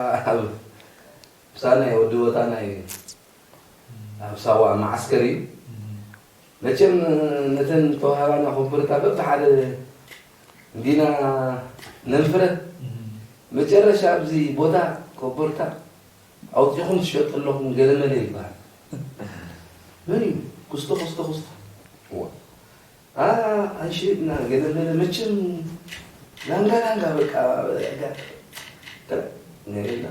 ኣብ ሳናይ ወዲ ቦታና እዩ። ኣብ ሳዋ መዓስከር እዩ። መቸም ነተን ተዋህባና ኮቦርታ በብሓደ እንዲና ነንፍረ። መጨረሻ ኣብዚ ቦታ ኮቦርታ ኣውፂኹም ትሸጡ ኣለኹም ገለመለ ይበሃል። መን እዩ? ኩስቶ ኩስቶ ኩስቶ። እዋ። ኣንሽጥና ገለመለ መቸም ላንጋ ላንጋ በቃ ነሬላ።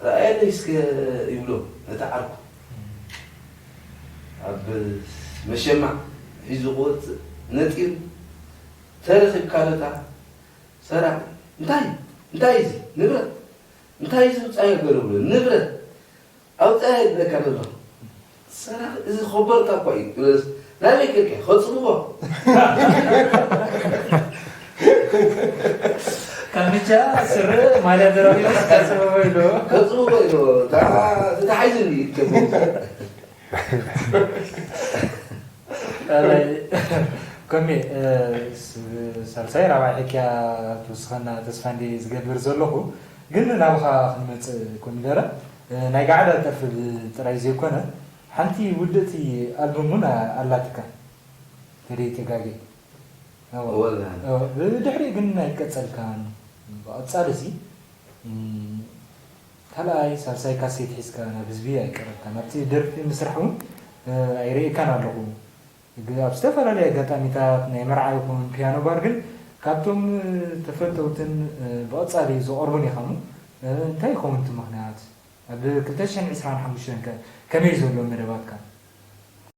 ረኣየለይ እስከ ይብሎ ነቲ ዓርኩ ኣብ መሸማዕ ሒዙ ክወፅእ ነጢሩ ተረኺብካ ዶ እታ ሰራቂ እንታይ እንታይ እዚ ንብረት እንታይ እዚ ውፃእ ገለ ብሎ ንብረት ኣውፃእ ይብለካ ዘሎ ሰራቂ እዚ ኮበርታ እኳ እዩ ናበይ ከድካ ከፅብቦ ካምቻ ስረ ማልያ ተረኪቡ ከፅብቦ ኢሉ ከፅብቦ ኢሉ ተታሒዙ እንዲ ይከቡ ከሚ ሳልሳይ ራብዓይ ሕክያ ትውስኸና ተስፋ እንዲ ዝገብር ዘለኹ ግን ናብኻ ክንመፅእ ኮሚደረ ናይ ጋዕዳ ጠርፊ ጥራይ ዘይኮነ ሓንቲ ውድእቲ ኣልቡም እውን ኣላትካ ተደይ ተጋጌ ወላ ብድሕሪ ግን ኣይቀፀልካን ብቐፃሊ ሲ ካልኣይ ሳልሳይ ካሴት ሒዝካ ናብ ህዝቢ ኣይቀረብካን ኣብቲ ደርፊ ምስራሕ እውን ኣይርእየካን ኣለኹ ኣብ ዝተፈላለየ ኣጋጣሚታት ናይ መርዓ ይኹን ፒያኖ ባር ግን ካብቶም ተፈተውትን ብቐፃሊ ዝቐርቡን ኢኻ እሞ እንታይ ይኸውን እቲ ምኽንያት ኣብ ክልተ ሽሕን ዕስራን ሓሙሽተን ከ ከመይ ዘሎ መደባትካ